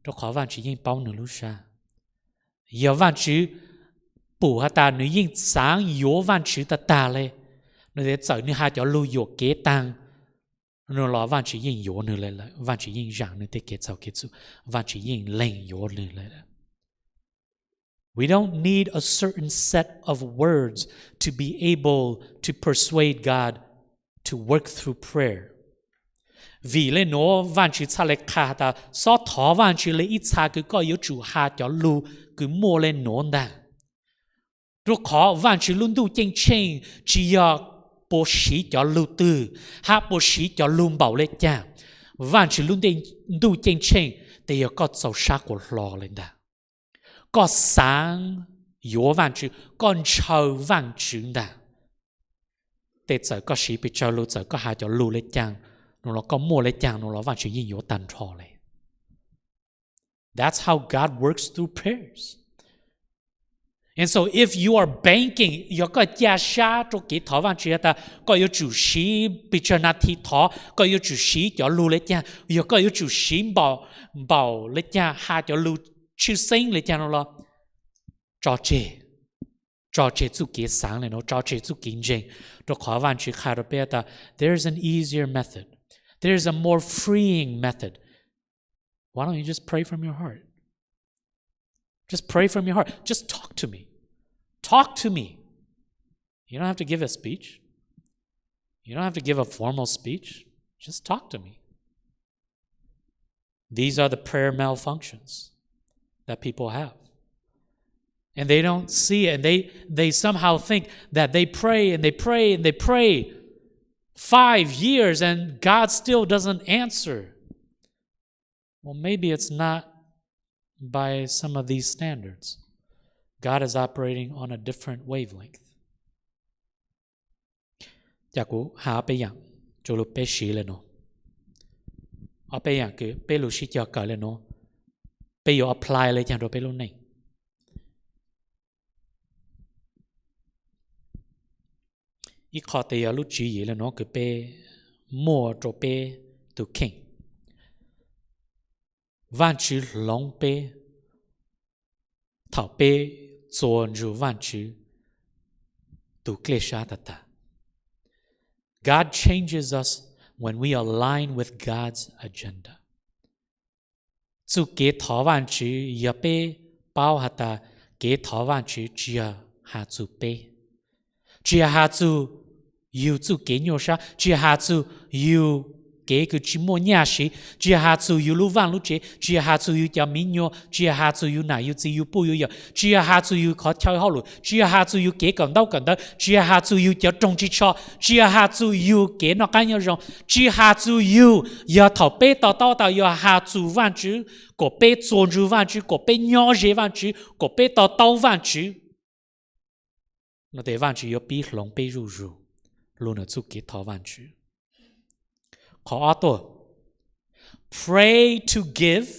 rua qhov Vaajtswv yeej paub nws lub sab. Yog Vaajtswv pum has tas nws yeej xaav yuav Vaajtswv tag tag le, nws tes txawm nws has cov lug yuam kev taag, nws los Vaajtswv yeej yuav nws le lawm, Vaajtswv yeej zaam nws tej kev txhaum kev txhum, Vaajtswv yeej lees yuav nws le lawm. We don't need a certain set of words to be able to persuade God to work through prayer. Vim le nuav Vaajtswv txhaj le qha has tas xob thov Vaajtswv le ib txha kws koj yuav tsum has cov lug kws muaj le nuav ntag. Rua qhov Vaajtswv lub ntuj ceeb tsheej tsis yog puas siv cov lug twg hab puas siv cov lug npaum le caag. Vaajtswv lub ntuj ceeb tsheej tes yog koj txaus sab quas hlo le ntag, koj xaav yuav Vaajtswv, koj ntshaw Vaajtswv ntag. Tes txawm koj siv pes tsawg lug, txawm koj has cov lug le caag nuav los, koj muaj le caag nuav los, Vaajtswv yeej yuav tag nrho le. That's how God works through prayers. And so if you are banking, yog koj ca sab rua kev thov Vaajtswv has tas koj yuav tsum siv pes tsawg nas this thov, koj yuav tsum siv cov lug le caag, yog koj yuav tsum siv npaum le caag, has cov lug tshwj xeeb li cas no los tso tseg, tso tseg txuj kev xaav le nuav, tso tseg txuj kev ntseeg, rua qhov Vaajtswv qha rua peb tas there is an easier method, there is a more freeing method. Why don't you just pray from your heart? Just pray from your heart. Just talk to me. Talk to me. You don't have to give a speech. You don't have to give a formal speech. Just talk to me. These are the prayer malfunctions that people have. And they don't see it. And they, they somehow think that they pray and they pray and they pray five years and God still doesn't answer. Well, maybe it's not by some of these standards. God is operating on a different wavelength. Ca kuv has ob peb yaam rua lug peb siv le nuav. Ob peb yaam kws peb lug sib cog kawm le nuav, peb yuav apply le caag rua peb lub neej. Ib qho tes yog lub tswv yim le nuav kws peb muaj rua peb tug kheej. Vaajtswv hloov peb thaum peb txuas ntsug Vaajtswv tug dlej sab tag tag. God changes us when we align with God's agenda. Txuj kev thov Vaajtswv yog peb paub has tas kev thov Vaajtswv tsi yog has txug peb, tsi yog has txug yug txuj kev nyuaj sab, tsi yog has txug yug kev kws tsi muaj nyaj siv, tsi yog has txug yug lub vaaj lub tsev, tsi yog has txug yug cov miv nyuas, tsi yog has txug yug nam yug txiv yug puj yug yawm, tsi yog has txug yug qhov chaw hauj lwm, tsi yog has txug yug kev kawm ntaub kawm ntawv, tsi yog has txug yug cov roog tsi tsho, tsi yog has txug yug kev noj qaab nyob zoo, tsi yog has txug yug. Yog thaum peb to taub tas yog has txug Vaajtswv, kuas peb txuas ntsug Vaajtswv, kuas peb nyob ze Vaajtswv, kuas peb to taub Vaajtswv, no tes Vaajtswv yuav pib hloov peb zuj zus lug nwg txuj kev thov Vaajtswv. Qhov ob tuaj, pray to give,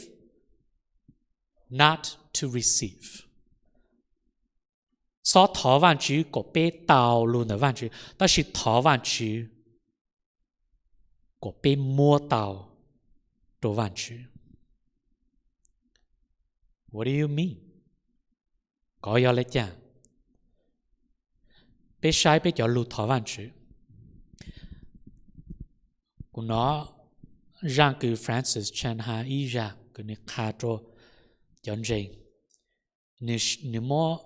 not to receive. Xob thov Vaajtswv kuas peb tau lug ntawm Vaajtswv, tab sis thov Vaajtswv kuas peb muab tau rua Vaajtswv. What do you mean? Kov yog le caag? Peb saib peb cov lug thov Vaajtswv. Kuv nov zaaj kws Francis Chan has ib zag kws nwg qha rua cov ntseeg, nwg muab,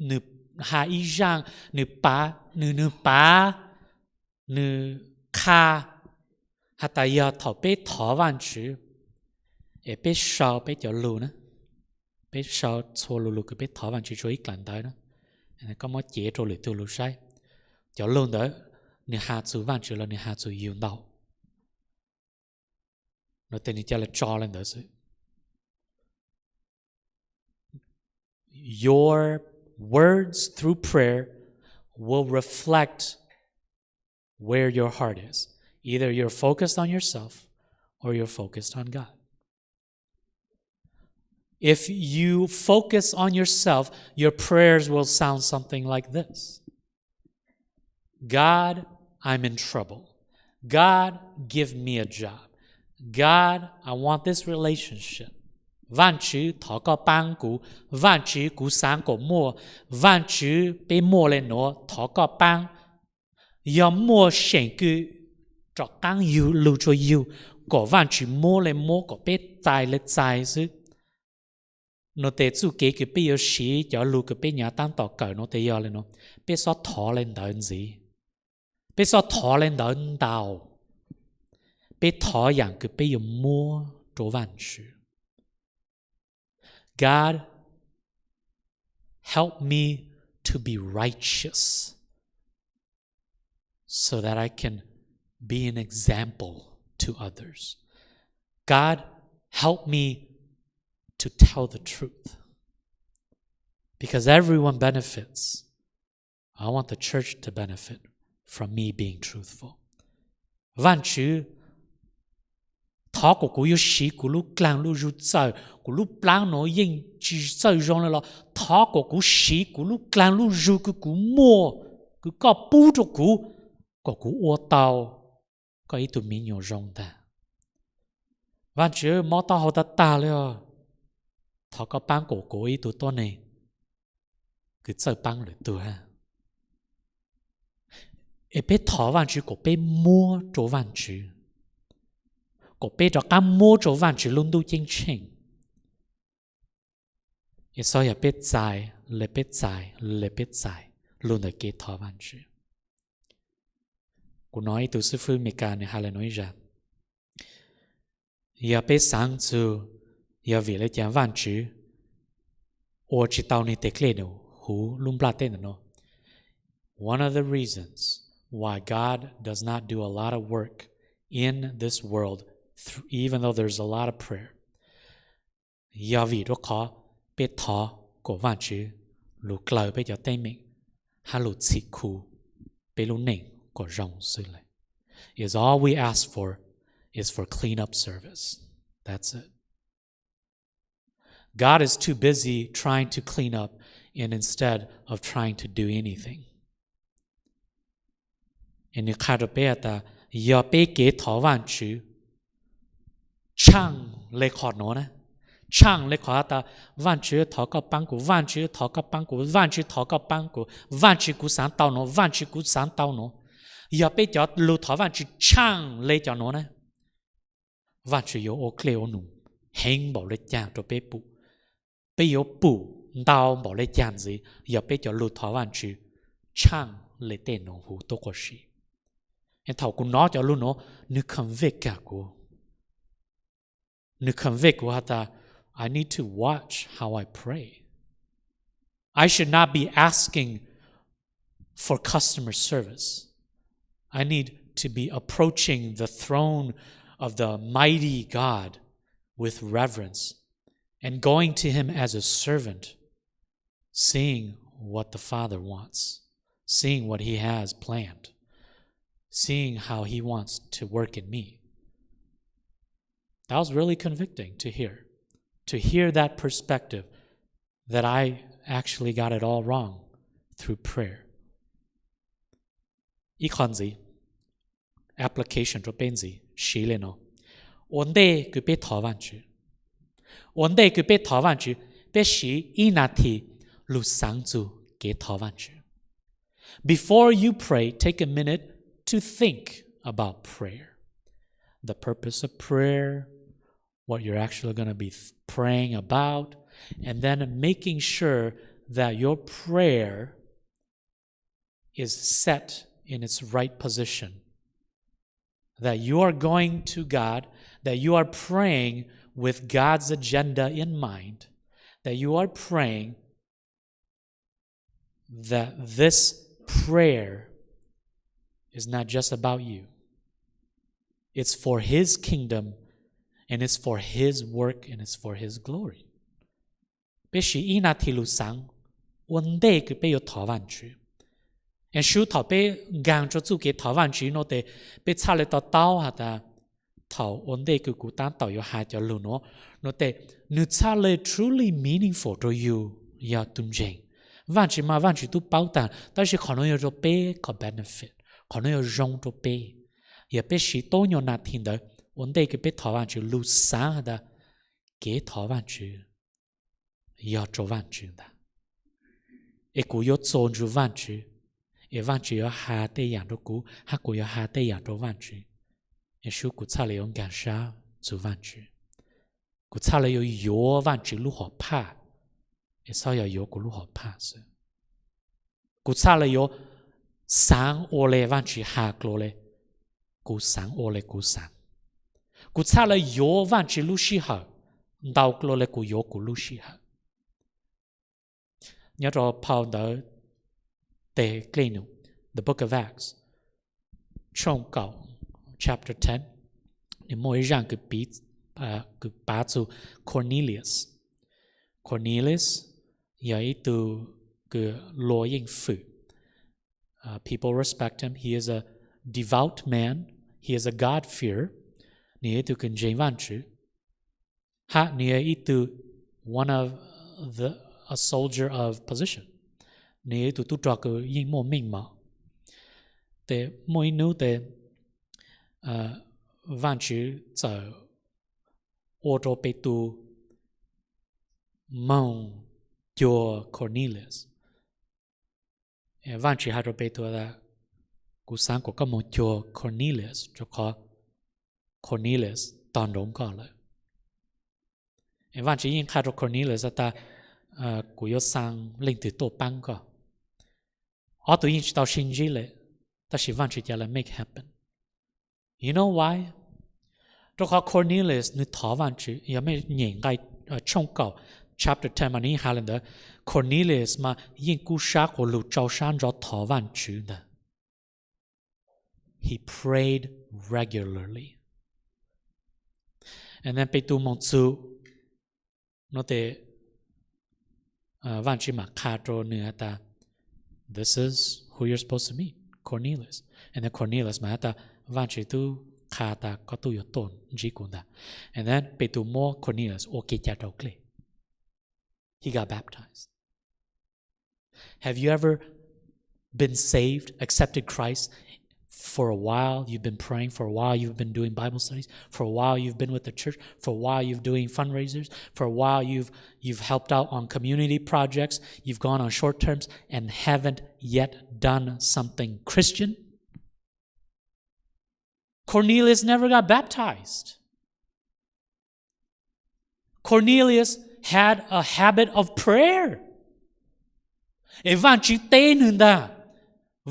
nwg has ib zaaj, nwg pav, nwg, nwg pav, nwg qha has tas yog thaum peb thov Vaajtswv, es peb sau peb cov lug na, peb sau txhua lug lug kws peb thov Vaajtswv tsua ib dlaim ntawv na, koj muab cev rua lwm tug lug saib, cov lug ntawd nwg has txug Vaajtswv los nwg has txug yug ntau, no tes nwg ca le tso le ntawd xwb. Your words through prayer will reflect where your heart is. Either you're focused on yourself or you're focused on God. If you focus on yourself, your prayers will sound something like this. God, I'm in trouble. God, give me a job. God, I want this relationship. Vaajtswv, thov koj paab kuv. Vaajtswv, kuv xaav kuas muaj. Vaajtswv, peb muaj le nuav, thov koj paab. Yog muaj seem kws rov qaab yug lug tsua yug, kom Vaajtswv muab le muab, kom peb txais le txais xwb, no tes txuj kev kws peb yuav siv cov lug kws peb nyav taab tom kawm no tes yog le nuav, peb xob thov le ntawd ntxiv, peb xob thov le ntawd ntau, peb thov yaam kws peb yuav muab rua Vaajtswv. God, help me to be righteous so that I can be an example to others. God, help me to tell the truth because everyone benefits. I want the church to benefit from me being truthful. Vaajtswv, thov kom kuv yuav siv kuv lub dlaag lub zug txawm kuv lub plaab nuav yeej tsi txawj zoo le los thov kom kuv siv kuv lub dlaag lub zug kws kuv muaj, kws koj pub rua kuv, kom kuv ua tau koj ib tug miv nyuas zoo ntag. Vaajtswv, mob taub hau tag tag le os. thov koj paab kuas kuv ua ib tug tuab neeg kws txawj paab lwm tug. Es peb thov Vaajtswv kuas peb muab rua Vaajtswv, kuas peb rov qaab muab rua Vaajtswv lub ntuj ceeb tsheej. Es txhob yog peb txais le peb txais le peb txais lug ntawm kev thov Vaajtswv. Kuv nov ib tug xib fwb Amelikas nwg has le nuav ib zag: Yog peb xaav txug yog vim le caag Vaajtswv ua tsi tau nwg teg dlej num huv lub nplaj teb ntawm nuav, one of the reasons why God does not do a lot of work in this world, even though there's a lot of prayer, yog vim rua qhov peb thov kuas Vaajtswv lug dlawg peb cov teeb meem hab lug txhim khu peb lub neej kuas zoo xwb lawm. Is all we ask for is for clean up service. That's it. God is too busy trying to clean up and instead of trying to do anything. Es nwg qha rua peb has tas, yog peb kev thov Vaajtswv tshaaj le qhov nuav na, tshaaj le qhov has tas, Vaajtswv thov koj paab kuv, Vaajtswv thov koj paab kuv, Vaajtswv thov koj paab kuv, Vaajtswv kuv xaav tau nuav, Vaajtswv kuv xaav tau nuav. Yog peb cov lug thov Vaajtswv tshaaj le cov nuav na, Vaajtswv yuav ua dlej ua num heev npaum le caag rua peb pum, peb yuav pum ntau npaum le caag ntxiv yog peb cov lug thov Vaajtswv tshaaj le tej nuav huv tuab qua si. Es thaum kuv nov cov lug nuav, nwg convict kuv, nwg convict kuv has tas, I need to watch how I pray. I should not be asking for customer service. I need to be approaching the throne of the mighty God with reverence and going to him as a servant, seeing what the Father wants, seeing what he has planned, seeing how he wants to work in me. That was really convicting to hear, to hear that perspective that I actually got it all wrong through prayer. Ib qho ntxiv, application rua peb ntxiv siv le nuav. Ua ntej kws peb thov Vaajtswv, ua ntej kws peb thov Vaajtswv, peb siv ib nas this lug xaav txug kev thov Vaajtswv. Before you pray, take a minute to think about prayer, the purpose of prayer, what you're actually going to be praying about, and then making sure that your prayer is set in its right position, that you are going to God, that you are praying with God's agenda in mind, that you are praying that this prayer is not just about you. It's for His kingdom, and it's for His work, and it's for His glory. Peb siv ib nas this lug xaav ua ntej kws peb yuav thov Vaajtswv. Es sub thaum peb nkaag rua txuj kev thov Vaajtswv nuav tes peb txhaj le to taub has tas, thaum ua ntej kws kuv taab tom yuav has cov lug nuav, nuav tes nwg txhaj le truly meaningful rua yug yog tug ntseeg. Vaajtswv mas Vaajtswv tub paub taag, tab sis qhov nuav yog rua peb kom benefit, qhov nuav yog zoo rua peb. Yog peb siv tuab nyuas nas this ntawd ua ntej kws peb thov Vaajtswv lug xaav has tas, kev thov Vaajtswv yog rua Vaajtswv ntag. Es kuv yuav txuas ntsug Vaajtswv, es Vaajtswv yuav has tej yaam rua kuv, hab kuv yuav has tej yaam rua Vaajtswv. Es sub kuv txhaj le yuav nkaag sab txug Vaajtswv. Kuv txhaj le yuav yuav Vaajtswv lub hom phaj, es txhob yog yuav kuv lub hom phaj xwb. Kuv txhaj le yuav xaav ua le Vaajtswv has dlua le, kuv xaav ua le kuv xaav. Kuv txhaj le yuav Vaajtswv lub sij hawm ntau dlua le kuv yuav kuv lub sij hawm. Nyob rua phau ntawv Teg Dlej Num, the Book of Acts, tshooj kaum, chapter ten, nws muaj ib zaaj kws pav txug Cornelius. Cornelius yog ib tug kws luag yeej fwm. People respect him. He is a devout man. He is a God-fearer. Nws yog ib tug kws ntseeg Vaajtswv. Hab nws yog ib tug, one of the, a soldier of position. Nws yog ib tug tub rog kws yeej muaj meej mom. Tes muaj ib nub tes Vaajtswv txawm ua rua Petus moog cuag Cornelius. Vaajtswv has rua Petus tas, kuv xaav kuas koj moog cuag Cornelius, rua qhov Cornelius tog nroo koj lawm. Vaajtswv yeej qha rua Cornelius tas, kuv yuav xaa leej twg tuaj paab koj. Ob tug yeej tsi tau sib ntsib le, tab sis Vaajtswv ca le make happen. You know why? Rua qhov Cornelius nwg thov Vaajtswv, yog mej nyem nqai tshooj kaum, chapter ten mas nwg yeej has le ntawd. Cornelius mas yeej kub sab quas lug tsau sab ntso thov Vaajtswv ntag. He prayed regularly. And then Petus moog txug nuav tes, Vaajtswv mam qha rua nwg has tas, this is who you're supposed to meet, Cornelius. And then Cornelius mas has tas, Vaajtswv tub qha tas koj tub yuav tuaj ntsib kuv ntag. And then Petus muab Cornelius ua kev cai rau dlej. He got baptized. Have you ever been saved, accepted Christ? For a while, you've been praying. For a while, you've been doing Bible studies. For a while, you've been with the church. For a while, you've doing fundraisers. For a while, you've you've helped out on community projects. You've gone on short terms and haven't yet done something Christian. Cornelius never got baptized. Cornelius had a habit of prayer. Es Vaajtswv teb nwg ntag.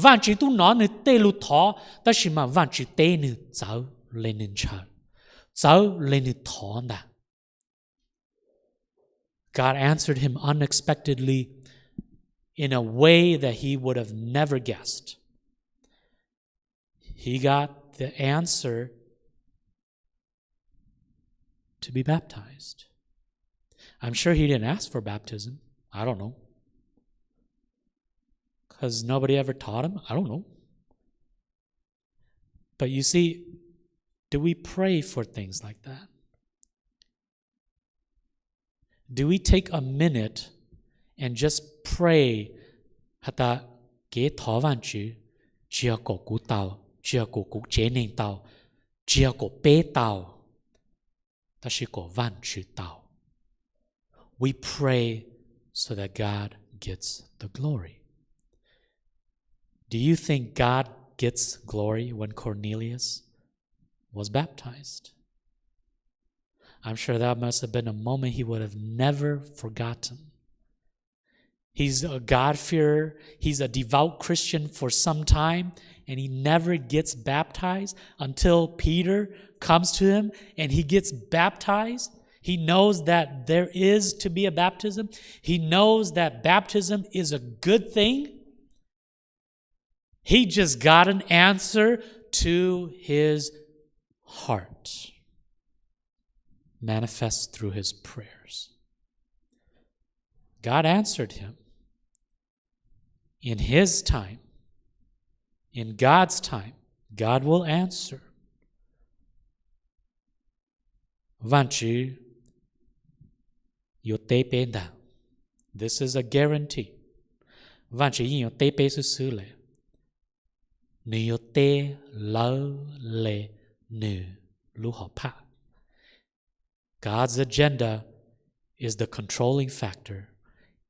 Vaajtswv tub nov nwg tej lug thov, tab sis mas Vaajtswv teb nwg txawv le nwg ntshaw, txawv le nwg thov ntag. God answered him unexpectedly in a way that he would have never guessed. He got the answer to be baptized. I'm sure he didn't ask for baptism. I don't know. Because nobody ever taught him. I don't know. But you see, do we pray for things like that? Do we take a minute and just pray has tas, kev thov Vaajtswv tsi yog kom kuv tau, tsi yog kom kuv tsev neeg tau, tsi yog kom peb tau, tab sis kom Vaajtswv tau. We pray so that God gets the glory. Do you think God gets glory when Cornelius was baptized? I'm sure that must have been a moment he would have never forgotten. He's a God-fearer. He's a devout Christian for some time, and he never gets baptized until Peter comes to him and he gets baptized. He knows that there is to be a baptism. He knows that baptism is a good thing. He just got an answer to his heart, manifest through his prayers. God answered him. In his time, in God's time, God will answer. Vaajtswv yuav teb peb ntag. This is a guarantee. Vaajtswv yeej yuav teb peb xwb xwb le. Nwg yuav teb lawv le nwg lub hom phaj. God's agenda is the controlling factor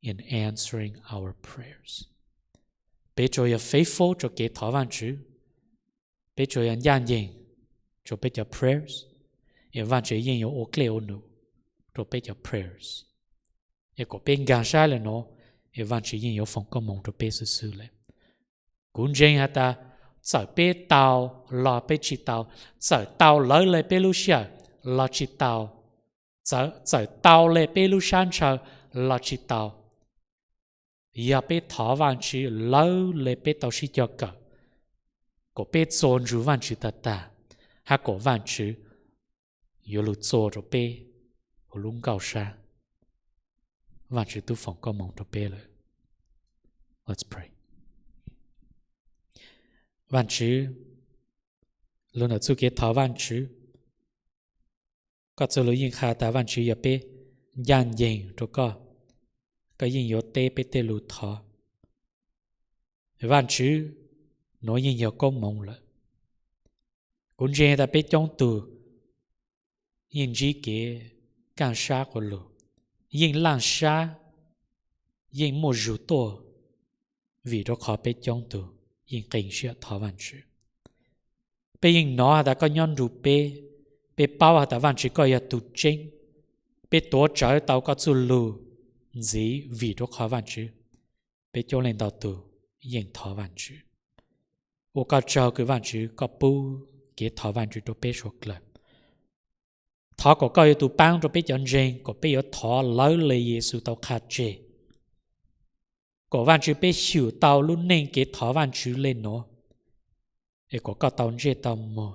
in answering our prayers. Peb tsuas yog faithful rua kev thov Vaajtswv, peb tsuas yog ncaaj nceeg rua peb cov prayers, es Vaajtswv yeej yuav ua dlej ua num rua peb cov prayers. Es kom peb nkaag saib le nuav, es Vaajtswv yeej yuav foom koob moov rua peb xwb xwb le. Kuv ntseeg has tas, txawm peb tau los peb tsi tau, txawm tau lawv le peb lub sij hawm los tsi tau, txawm tau le peb lub sab ntshaw los tsi tau, yog peb thov Vaajtswv lawv le peb tau sib cog kawm, kom peb txuas ntsug Vaajtswv tag tag, hab kom Vaajtswv yuav lug txuas rua peb huv lub nkauj sab, Vaajtswv tub foom koob moov rua peb lawm. Let's pray. Vaajtswv, lug ntawm txuj kev thov Vaajtswv, koj txuj lug yeej qha tas Vaajtswv yog peb ncaaj nceeg rua koj, koj yeej yuav teb peb tej lug thov. Vaajtswv, nuav yeej yog koob moov lawm. Kuv ntseeg tas peb coob tug yeej ntsib kev kaaj sab quas lug, yeej laj sab, yeej muaj zug tuaj, vim rau qhov peb coob tus yeej qee siab thov Vajtswv. Peb yeej hnov has tas koj nyob nrug peb, peb paub has tas Vajtswv koj yog tug tseeb, peb tuav rawv tau koj txuj lug ntxiv vim rau qhov Vajtswv, peb coob leej ntau tus yeej thov Vajtswv. Ua koj tsaug kws Vajtswv koj pub kev thov Vajtswv rau peb suav dlawg. Thov kom koj yuav tus paab rau peb cov ntseeg kom peb yuav thov lawv le Yexus tau qha tseg, kom Vajtswv peb xyum tau lub neej kev thov Vajtswv le nuav, es kom koj tau ntsej tau muag,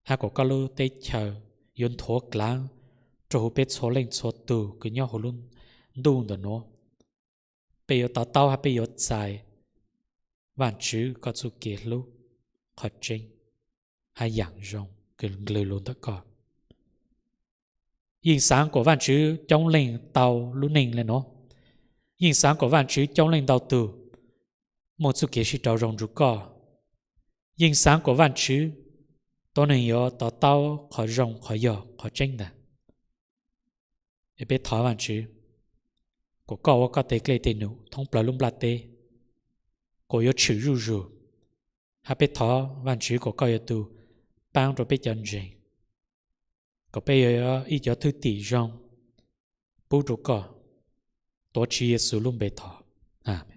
hab kom koj lub teb chaws yuav nthuav dlaav rua huv peb txhua leej txhua tug kws nyob huv lub ntuj ntawm nuav. Peb yuav to taub hab peb yuav txais Vajtswv koj txuj kev hlub qhov tseeb hab yaam zoo kws nqlu lug ntawm koj. Yeej xaav kom Vajtswv coob leej tau lub neej le nuav. Yeej xaav kom Vajtswv coob leej ntau tug muaj txuj kev sib raug zoo nrug koj. Yeej xaav kom Vajtswv tuab neeg yuav to taub qhov zoo qhov yog qhov tseeb ntag. Es peb thov Vajtswv kom koj ua koj teg dlej teg num thoob plawg lub nplaj teb, kom yuav tshwm zuj zus, hab peb thov Vajtswv kom koj yuav tus paab rau peb cov ntseeg, kom peb yuav ib cov thwj tim zoo pub rau koj. Tuav Tswv Yexus lub npe thov, amees.